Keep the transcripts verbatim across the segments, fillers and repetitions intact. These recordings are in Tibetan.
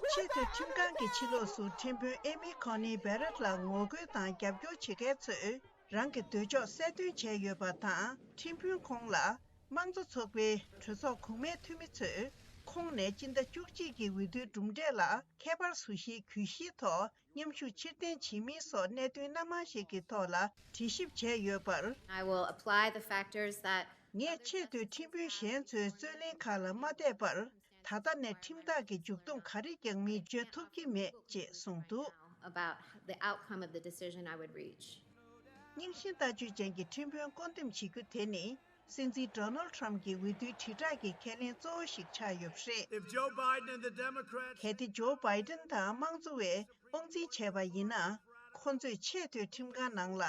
ཆེས་མཐོའི་ཁྲིམས་ཁང་གི་ཕྱི་ལོགས་སུ་ཁྲིམས་དཔོན་ཨེ་མི་ཁོ་ནི་བེ་རེད་ལ་ངོ་རྒོལ་དང་རྒྱབ་སྐྱོར་བྱེད་མཁན་ཚོས་རང་གི་འདོད་ཕྱོགས་གསལ་སྟོན་བྱས་ཡོད་པ་དང་། ཁྲིམས་དཔོན་ཁོང་ལ་དམངས་གཙོ་ཚོགས་པའི་གྲོས་ཚོགས་གོང་མའི་འཐུས་མི་ཚོས་ཁོང་ནས་སྤྱི་ཟླ་བཅུ་གཅིག་གི་འོས་བསྡུའི་གྲུབ་འབྲས་ལ་ཁྱད་པར་བཟོ་གཞིའི་གྱོད་གཞིའི་ཐོག་མཉམ་ཞུགས་ཕྱིར་འཐེན་བྱེད་མིན་སོགས་གནད་དོན་སྣ་མང་ཞིག་གི་ཐོག་ལ་དྲི་ཞིབ་བྱས་ཡོད་པར། I will apply the factors that ངས་ཆེས་མཐོའི་ཁྲིམས་དཔོན་གཞན་ཚོའི་རྩོད་གླེང་ཁག་ལ་མ་བལྟས་པར། ད་ལྟ་ནས་ཁྲིམས་ཐག་གི་མཇུག་བསྡོམས་ག་རེ་རྒྱག་མིན་བརྗོད་ཐུབ་ཀྱི་མེད་ཅེས་གསུངས་འདུག། About the outcome of the decision I would reach. རྙིང་ཞེན་ལྟ་སྤྱོད་ཅན་གྱི་ཁྲིམས་དཔོན་བསྐོ་འདེམས་བྱེད་རྒྱུ་དེ་ནི། སྲིད་འཛིན་ཌོ་ནལ་ཁྲམ་གྱི་འོས་བསྡུའི་དྲིལ་བསྒྲགས་ཀྱི་ཁས་ལེན་གཙོ་བོ་ཞིག་ཆགས་ཡོད་པ་རེད། If Joe Biden and the Democrats གལ་ཏེ་ཇོ་བྷའི་ཏན་དང་དམངས་གཙོ་བས་དབང་འཛིན་བྱས་པ་ཡིན་ན། ཁོ་ཚོས་ཆེས་མཐོའི་ཁྲིམས་ཁང་ནང་ལ་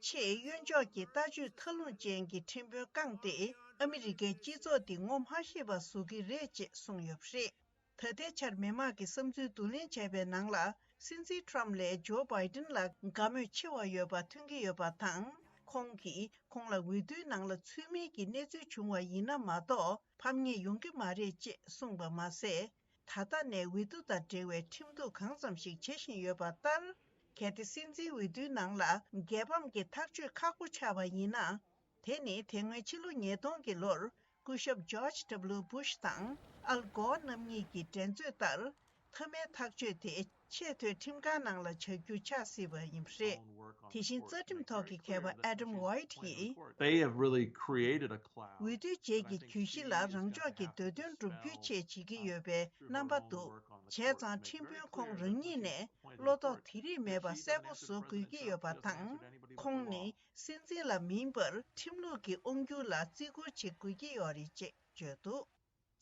ཆེས་གཡོན་ཕྱོགས་ཀྱི་ལྟ་སྤྱོད་མཐའ་ལྷུང་ཅན་གྱི་ཁྲིམས་དཔོན་བསྐངས་ཏེ། ཨ་མི་རི་ཀའི་སྤྱི་ཚོགས་འདི་ངོ་མ་ཤེས་པ་བཟོ་གི་རེད་ཅེས་གསུངས་ཡོད་པ་རེད། ད་ལྟའི་ཆར་མི་མང་གི་བསམ་ཚུལ་བསྡུ་ལེན་བྱས་པའི་ནང་ལ། སྲིད་འཛིན་ཁྲམ་ལས་ཇོ་བྷའི་ཏན་ལ་དགའ་མོས་ཆེ་བ་ཡོད་པ་ཐོན་གྱི་ཡོད་པ་དང་། ཁོང་གིས་ཁོང་ལ་འོས་བསྡུའི་ནང་ལ་ཚུད་མིན་གྱི་གནས་ཚུལ་བྱུང་བ་ཡིན་ན་མ་གཏོགས་ཕམ་ཉེས་ཡོང་གི་མ་རེད་ཅེས་གསུངས་པ་མ་ཟད། ད་ལྟ་ནས་འོས་བསྡུ་དང་འབྲེལ་བའི་ཁྲིམས་གཏུག་གང་ཙམ་ཞིག་བྱེད་བཞིན་ཡོད་པ་ལྟར། གལ་ཏེ་སྲིད་འཛིན་འོས་བསྡུའི་ནང་ལ་རྒྱལ་ཕམ་གྱི་ཐག་གཅོད་ཁག་པོ་ཆགས་པ་ཡིན་ན། དེ་ནི་དེ་སྔོན་ཕྱི་ལོ་ཉིས་སྟོང་གི་ལོར་སྐུ་ཞབས་ཇོརྗ་ཌབ་ལིའུ་བྷུཤ་དང་ཨལ་གོར་རྣམ་གཉིས་ཀྱི་འགྲན་རྩོད་ལྟར། མཐའ་མའི་ཐག་གཅོད་དེ་ཆེས་མཐོའི་ཁྲིམས་ཁང་ནང་ལ་བྱ་རྒྱུ་ཆགས་སྲིད་པ་ཡིན་པ་རེད། དེ་བཞིན་རྩ་ཁྲིམས་ཐོག་གི་མཁས་པ་ཨེ་ཌམ་ཝའིཊ་ཡིས། They have really created a cloud. འོས་བསྡུ་རྗེས་ཀྱི་གྱོད་གཞི་ལ་རང་ཕྱོགས་ཀྱི་འདོད་དོན་སྒྲུབ་རྒྱུའི་ཆེད་བྱེད་ཀྱི་ཡོད་པའི་རྣམ་པ་འདུག། བྱས་ཙང་ཁྲིམས་དཔོན་ཁོང་རང་ཉིད་ནས་བློ་དོགས་དེ་རིགས་མེད་པ་གསལ་པོ་བཟོ་དགོས་ཀྱི་ཡོད་པ་དང་། ཁོང་ནི་སྲིད་འཛིན་ལ་མིན་པར་ཁྲིམས་ལུགས་ཀྱི་དབང་སྒྱུར་ལ་བརྩི་བཀུར་བྱེད་དགོས་ཀྱི་ཡོད་རེད་ཅེས་བརྗོད་འདུག།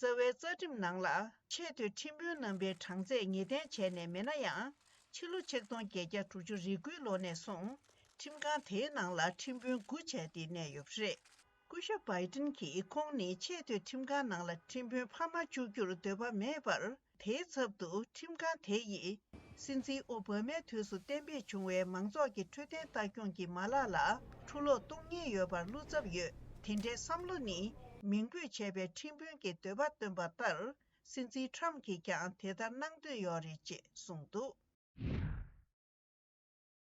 རྩ་བའི་རྩ་ཁྲིམས་ནང་ལ་ཆེས་མཐོའི་ཁྲིམས་དཔོན་རྣམ་པའི་གྲངས་ཚད་ངེས་གཏན་བྱས་ནས་མེད་ན་ཡང་། ཕྱི་ལོ་ཆིག་སྟོང་བརྒྱད་བརྒྱ་དྲུག་ཅུ་རེ་དགུའི་ལོ་ནས་བཟུང་ཁྲིམས་ཁང་དེའི་ནང་ལ་ཁྲིམས་དཔོན་དགུ་བྱས་ཏེ་གནས་ཡོད་པ་རེད། སྐུ་ཞབས་བྷའི་ཏིན་གྱིས་ཁོང་ནི་ཆེས་མཐོའི་ཁྲིམས་ཁང་ནང་ལ་ཁྲིམས་དཔོན་འཕར་མ་བཅུག་རྒྱུར་འདོད་པ་མེད་པར། དེའི་ཚབ་ཏུ་ཁྲིམས་ཁང་དེ་ཡིས་སྲིད་འཛིན་ཨོ་བྷ་མའི་དུས་སུ་གཏན་འབེབས་བྱུང་བའི་མང་ཚོགས་ཀྱི་འཕྲོད་བསྟེན་ལྟ་སྐྱོང་གི་མ་ལག་ལ་འཁྲུ་སློག་གཏོང་ཉེན་ཡོད་པར་བློ་འཚབ་ཡོད། དེ་འདྲའི་བསམ་བློ་ནི་མིང་འབོད་བྱས་པའི་ཁྲིམས་དཔོན་གྱི་འདོད་པ་བཏོན་པ་ལྟར། སྲིད་འཛིན་ཁྲམ་གྱིས་ཀྱང་དེ་ལྟར་གནང་འདོད་ཡོད་རེད་ཅེས་གསུངས་འདུག།